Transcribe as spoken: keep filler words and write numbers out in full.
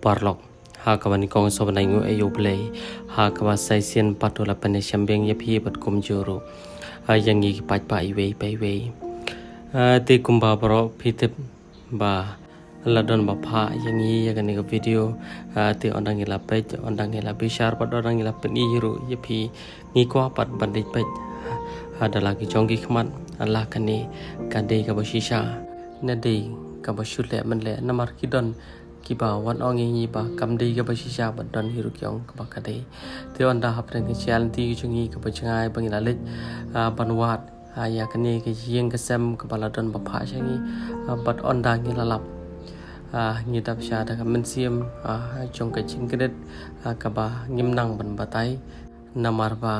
Paralok, ha kaba nyngkong sngewbha ban ai nguh ïa U Blei ha kaba sa shisien pat u la pynïashemphang ïa phi bad kumjuh ruh ïa ngi ki paidbah iwei pa iwei. Te kumba baroh phi tip ba la don ba phah ïa ngi ïa kane ka video. Te ynda ngi la peit, ynda ngi la bishar bad ynda ngi la pyni ruh ïa phi, ngi kwah pat ban leit peit ha da la ki jong ki khmat la kane ka dei kaba shisha ne dei kaba shu leh mynleh, namar ki don kiba wan ong ïa ngi ba kam dei kaba shisha, bad don hi ruh ki ong kaba ka dei. Te ynda hapdeng ka jingïaid lynti ka jong ngi kaba jngai ba ngi la leit ban wad ïa kane ka ïing ka sem kaba la don ba phah sha ngi, bad ynda ngi la lap, ngi dap sha da ka mynsiem jong ka jingkynit kaba ngim nang ban batai, namar ba